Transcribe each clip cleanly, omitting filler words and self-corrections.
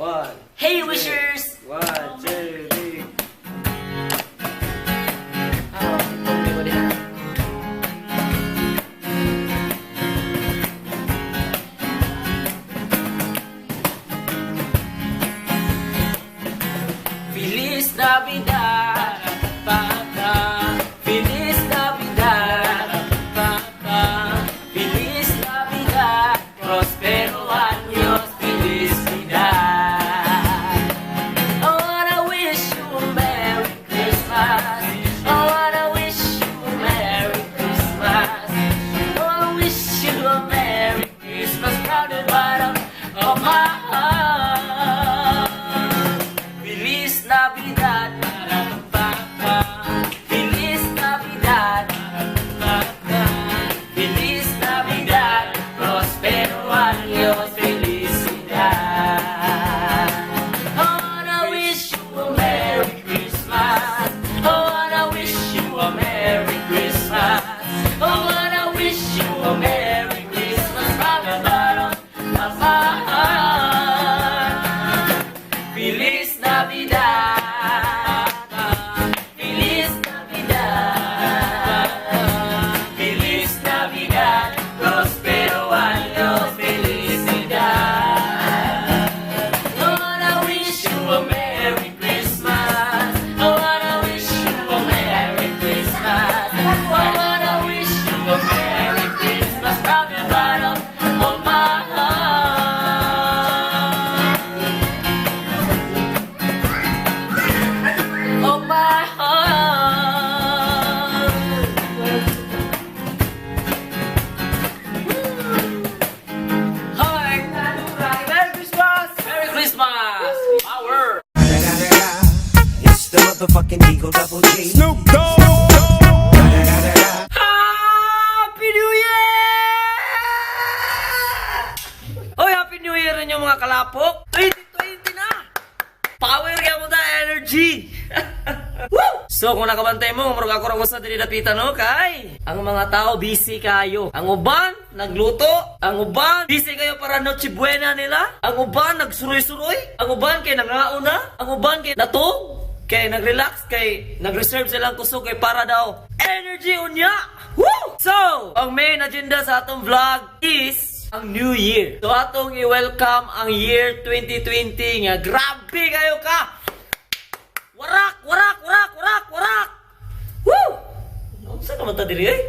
One. Hey, wishers! One, two, three. Ah, itong ko din. Feliz Navidad, Papa. Feliz Navidad, Papa. Feliz Navidad, Prospero años, felicidad. I wanna wish you a Merry Christmas. I wanna wish you a Merry Christmas. I wanna wish you a Merry Christmas from the bottom of my heart. Feliz Navidad, pa. Feliz Navidad, pa. Feliz Navidad, Prospero años, felicidad. I wanna wish you a Merry Christmas. I wanna wish you a Merry Christmas. I wanna wish you a Merry Christmas from the bottom of my heart. Feliz Navidad. Feliz Navidad. Feliz Navidad. Prospero años, felicidad. I wanna wish you a Merry Christmas. I wanna wish you a Merry Christmas. I wanna wish you a Merry Christmas from the bottom of my heart. Of my heart. Hi! Merry Christmas! Merry Christmas! Power! It's the motherfucking Eagle Double G. Snoop Dogg. Happy New Year! Oy, Happy New Year ninyo, mga kalapok! 2020 na! Power kaya mo ta energy! Woo! So kung nakabantay mo, murag ako ra sa diri dapita, no, kay ang mga tao busy kayo. Ang uban nagluto, ang uban busy kayo para Noche Buena nila, ang uban nagsuroy-suroy, ang uban kay nangaon na, ang uban kay natog, kay nag-relax, kay nag-reserve silang kusog kay para daw energy unya. Woo! So, ang main agenda sa atong vlog is ang New Year. So atong i-welcome ang year 2020 nga grabe kayo ka. Warak, warak, warak, warak, warak. Woo! Unsa ka man ta diri eh?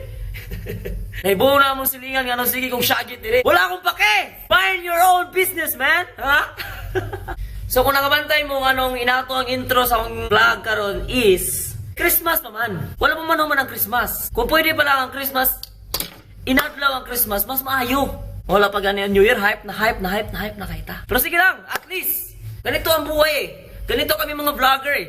Naibuo na mong silingan nga nang sige kong syagit diri. Wala akong pake! Mind your own business, man! Ha? So kung nakabantay mo anong inato ang intro sa akong vlog karon is Christmas pa man. Wala pa man human ang Christmas. Kung pwede pa lang ang Christmas, inadlaw ang Christmas, mas maayo. Wala pa gani ang New Year, hype na hype na hype na hype na kita. Pero sige lang, at least, ganito ang buhay eh. Ganito kami mga vlogger eh.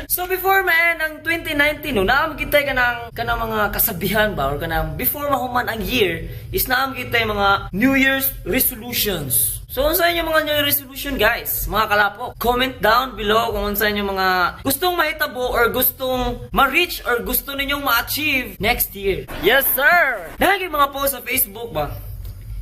So before man ang 2019, no, naam kitay kanang mga kasabihan ba or kanang before mahuman ang year is naam kitay mga New Year's resolutions. So unsa inyo mga New Year resolution, guys, mga kalapok? Comment down below kung unsa inyo mga gustong mahitabo or gustong ma-reach or gusto ninyong ma-achieve next year. Yes, sir. Dahil mga post sa Facebook ba?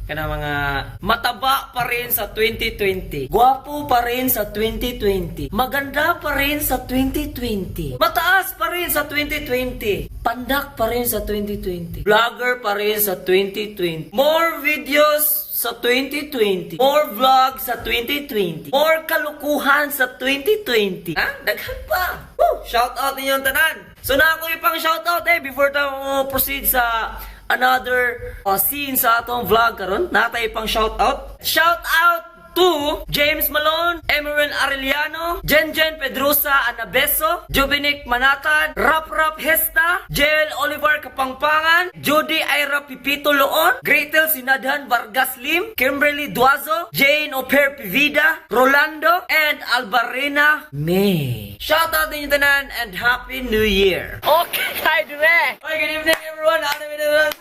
Kana mga mataba pa rin sa 2020. Gwapo pa rin sa 2020. Maganda pa rin sa 2020. Mataas pa rin sa 2020. Pandak pa rin sa 2020. Vlogger pa rin sa 2020. More videos sa 2020. More vlog sa 2020. More kalukuhan sa 2020. Ha? Daghan pa. Woo! Shout out ninyong tanan. So na ako ipang shout out eh before tayo proceed sa another scene sa atong vlog karon. Natay pang shout out. Shout out to James Malone, Emeron Arellano, Jenjen Pedrosa Anabeso, Jubinic Manatad, Rap Rap Hesta, Jel Oliver Kapangpangan, Judy Ira Pipito Loon, Gretel Sinadhan Vargas Lim, Kimberly Duazo, Jane Oper Pivida, Rolando, and Alvarena May. Shout out ninyo tanan and Happy New Year! Okay, hi dire! Oy, good evening, everyone! Ano ba?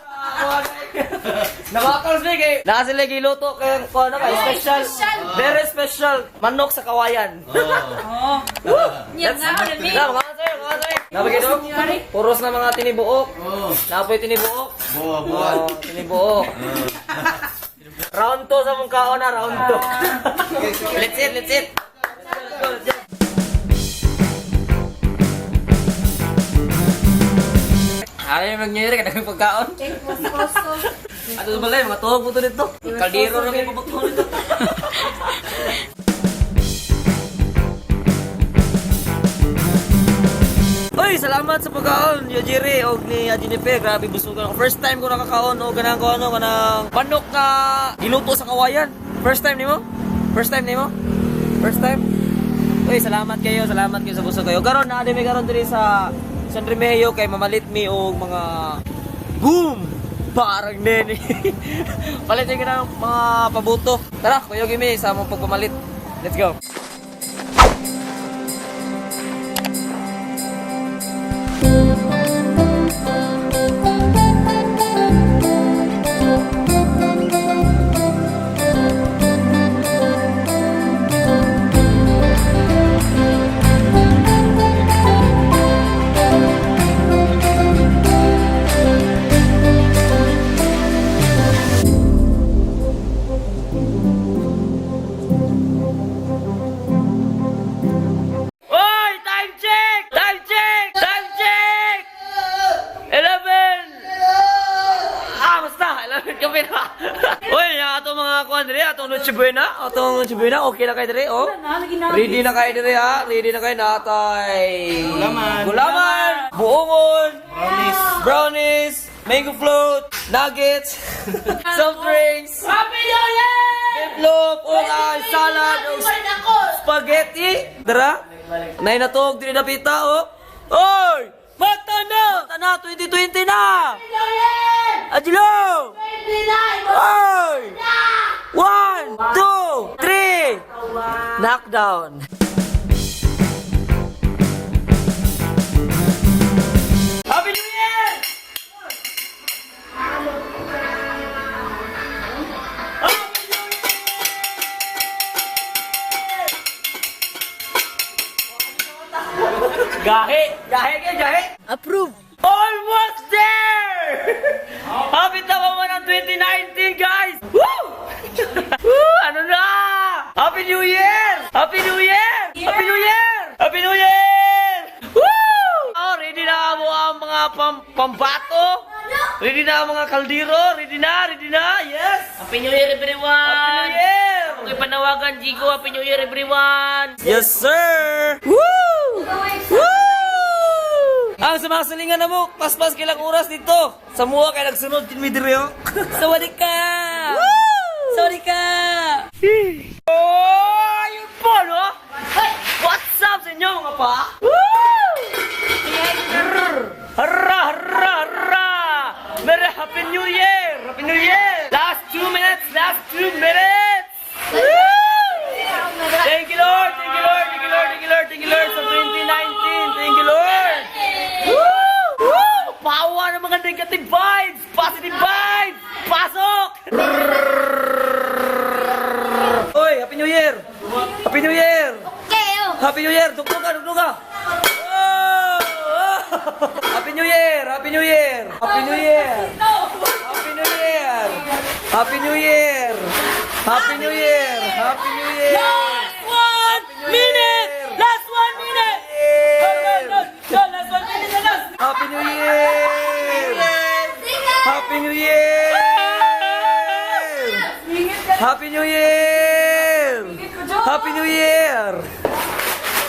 Nabakal sila kay naa sila giluto kay ko ano kay special, very special manok sa kawayan. Oh. Yan nga, ni. Na mga sir, mga sir. Nabagay do? Puros na mga tinibuok. Oh. Napoy tinibuok. Buwa, buwa. Oh, tinibuok. Round 2 sa mong kaon na, round 2. Let's eat, let's eat. Let's go, let's go. Ano yung mag-New Year, kada pagkaon. Ato sa balay, mga tuhog po to dito. Kaldero na may pabuto nito. Uy, salamat sa pagkaon, Yojiri og ni Jennifer. Grabe busog ako. First time ko nakakaon og ganang ko ano kanang manok nga giluto sa kawayan. First time nimo? First time nimo? First time? Uy, salamat kayo sa busog kayo. Karon naa mi karon diri sa San Remigio kay mamalit mi og mga boom! Parang nene. Palit yung ng mga pabuto. Tara, kuya mi sa among pagpamalit. Let's go. Oy! Time check! Time check! Time check! 11! Ah, basta! 11 kami na! Uy, yung atong mga kuan diri, atong Noche Buena, atong Noche Buena, okay na kayo diri, oh? Ready na kayo diri, ha? Ready na kayo, natay! Gulaman! Gulaman! Buongon! Brownies! Brownies! Mango float! Nuggets! Soft drinks! Happy New Year! Itlog! Ukay! Salad! Spaghetti! Dara! Nay natog diri napita oh. Oy! Mata na! Mata na 2020 na! Adilo! Oy! 1 2 3 Knockdown. Happy New Year! Gahe! Gahe kayo, gahe! Approve! Almost there! Happy na mo ng 2019, guys! Woo! Woo! Ano na? Happy New Year! Happy New Year! Happy New Year! Happy New Year! Woo! Oh, ready na mo ang mga pambato? Ready na ang mga kaldero? Ready na? Yes! Happy New Year everyone! Happy New Year! Okay, panawagan, Jigo. Happy New Year everyone! Yes, sir! Woo! Woo! Ang sa mga salingan na mo, paspas kilang oras dito. Sa muwa kay nagsunod kin mi diri oh. Sorry ka! Sorry ka! Oh, yun po, no? What's up sa inyo, mga pa? Woo! Harra, harra, harra! Merry Happy New Year! Happy New Year! Last 2 minutes! Last 2 minutes! Woo! Thank you, Lord! Thank you, Lord! Thank you, Lord! Thank you, Lord! Thank you, Lord! Sa 2019! Thank you, Lord! Woo! Woo! Power ng mga negative vibes! Positive vibes! Pasok! Oy, Happy New Year! Happy New Year! Happy New Year! Dugtong ka, dugtong ka! Oh! Happy New Year! Happy New Year! Happy New Year! Happy New Year! Happy New Year! Happy New Year! Happy New Year! Last 1 minute! Last 1 minute! Go, last 1 minute na last! Happy New Year! Happy New Year! Happy New Year! Happy New Year!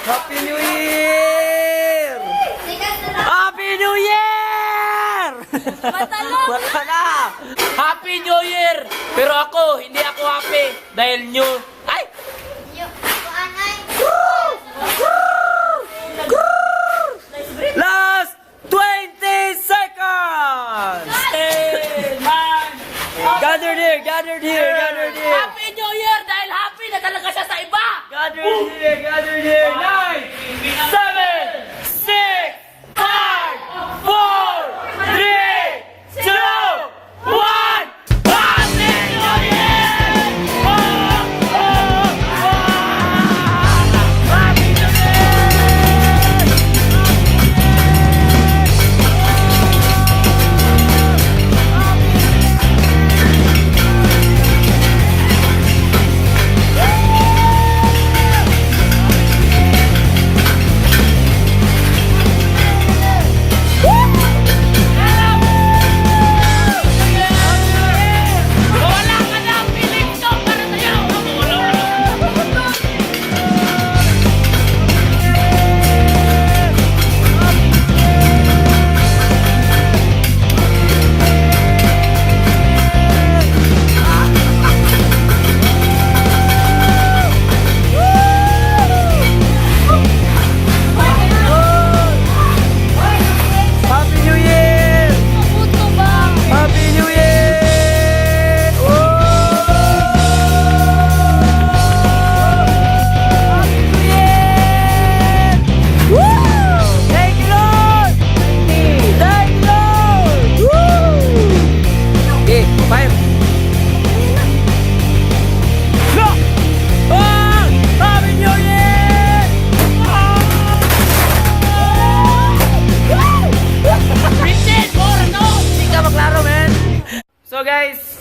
Happy New Year! Happy New Year! Wala na! Happy New Year! Pero ako, hindi ako happy dahil new... Ay! Last 20 seconds! 10, 9, Gathered here, gathered here, gathered here. Happy New Year! Dahil happy na talaga siya sa iba! Gathered here, gathered here. 9, 7, 6, 5, 4, 3, 2, 1. Happy New Year! Oh, oh, oh. Happy New Year!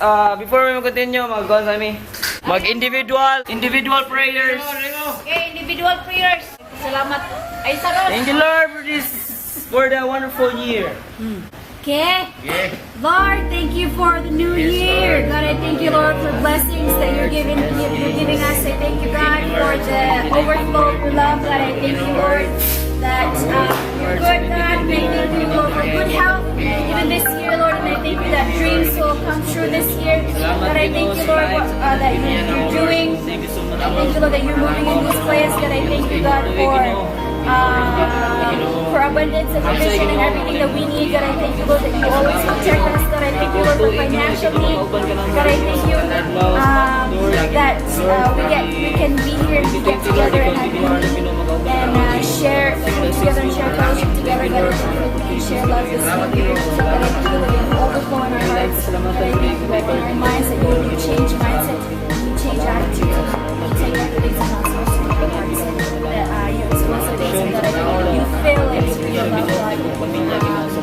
Before we continue, mag-go sa mi. Mag-individual, individual prayers. Okay, individual prayers. Salamat. Ay, sarot. Thank you, Lord, for this, for the wonderful year. Okay. Lord, thank you for the new year. God, I thank you, Lord, for blessings that you're giving us. I thank you, God, for the overflow of your love. God, I thank you, Lord, that you're good, God. And I thank you, Lord, for good health even this year, Lord. And I thank you that dreams will come true this year. God, I thank you, Lord, that you're doing. Thank you so much. I thank you, Lord, that you're moving in this place. God, I thank you, God, for abundance and provision and everything that we need. God, I thank you, Lord, that you always protect us. God, I thank you, Lord, for financially. God, I thank you that we can be here and we get together and have unity and share come together and share fellowship together. God, I thank you that we can share love this new year. God, I thank you, Lord, that you overflow in our hearts. God, I thank you, Lord, in our minds that you change mindset, you change attitude, you take out the things that are not supposed to be in our hearts. That you expose the things and that I think you fill it with your love, God. I thank you,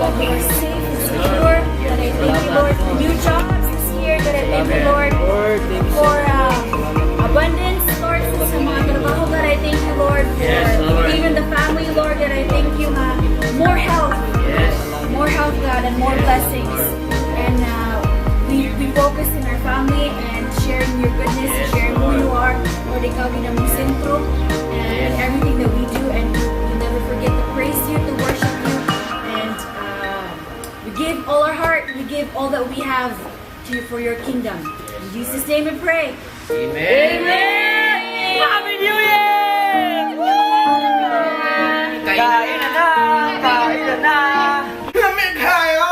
Lord, we are safe and secure. That I thank you, Lord, for new jobs this year. That I thank you, Lord, for abundance, Lord, sa mga trabaho. God, I thank you, Lord, for Lord. Even the family, Lord. That I thank you, more health, more health, God, and more blessings. And we focus in our family and sharing your goodness and sharing who you are. Lord, ikaw gyud among sentro and everything that we do. And we never forget to praise you, to worship you. And we give all our heart, we give all that we have to you for your kingdom. In Jesus' name we pray. Amen! Happy New Year! Kain na na! Kain na na! Lamig kayo!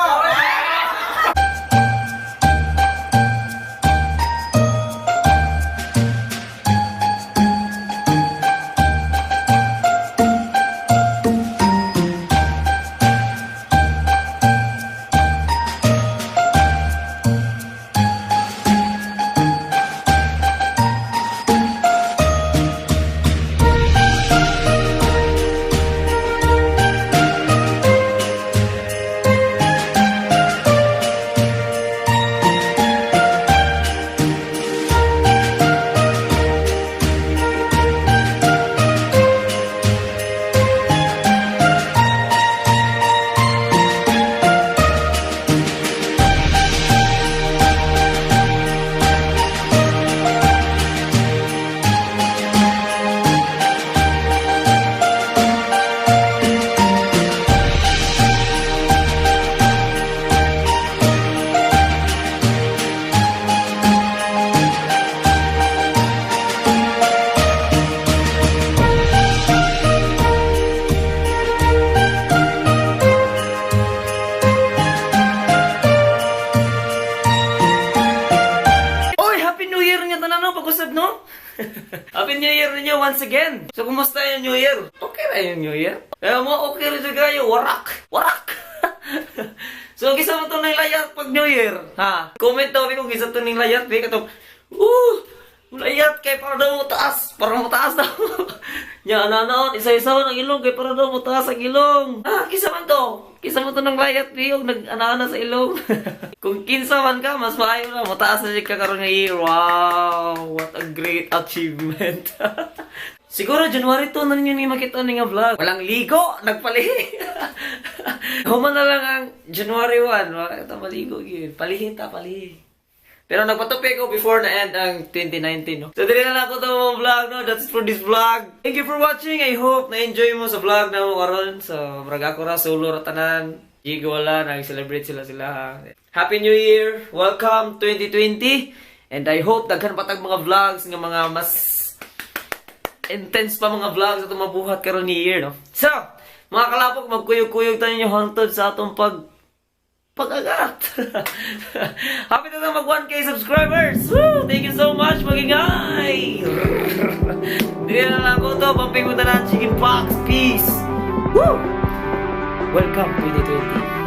Oy, Happy New Year nga tanan no, pag-usab no? Happy New Year ninyo once again. So, kumusta yung New Year? Okay ra yung New Year? Kaya mo, okay rin siya kayo. Warak! Warak! So, kinsa man to ning layat pag New Year. Ha? Comment daw kung kinsa to ning layat. Be, katong, layat kay para daw mo taas. Para mo taas daw. Nya, ana isa-isa ang ilong kay para daw mo taas ang ilong. Ah, kinsa man to? Kinsa man to nang layat bi og nag-ana sa ilong? Kung kinsa man ka, mas maayo na mataas na siya ka karon nga year. Wow, what a great achievement. Siguro January 2 na ninyo ni makita ni nga vlog. Walang ligo, nagpalihi. Human na lang ang January 1, wala ta maligo gyud. Palihi ta, palihi. Pero nagpatupi ko before na end ang 2019, no? So, dili na lang ako to mga vlog, no? That's it for this vlog. Thank you for watching. I hope na-enjoy mo sa vlog na mo karon. So, murag ako ra, solo ra tanan. Gigo wala, nag-celebrate sila sila, ha. Happy New Year! Welcome 2020! And I hope daghan pa tag mga vlogs nga mga mas intense pa mga vlogs atong mabuhat karon ni year, no? So, mga kalapok, magkuyog-kuyog tayo ninyo hangtod sa atong pag-agat. Happy na mag 1K subscribers! Woo! Thank you so much, magingay! Dili na lang ko to, pamping mo tanan, chicken pox, peace! Woo! Welcome 2020.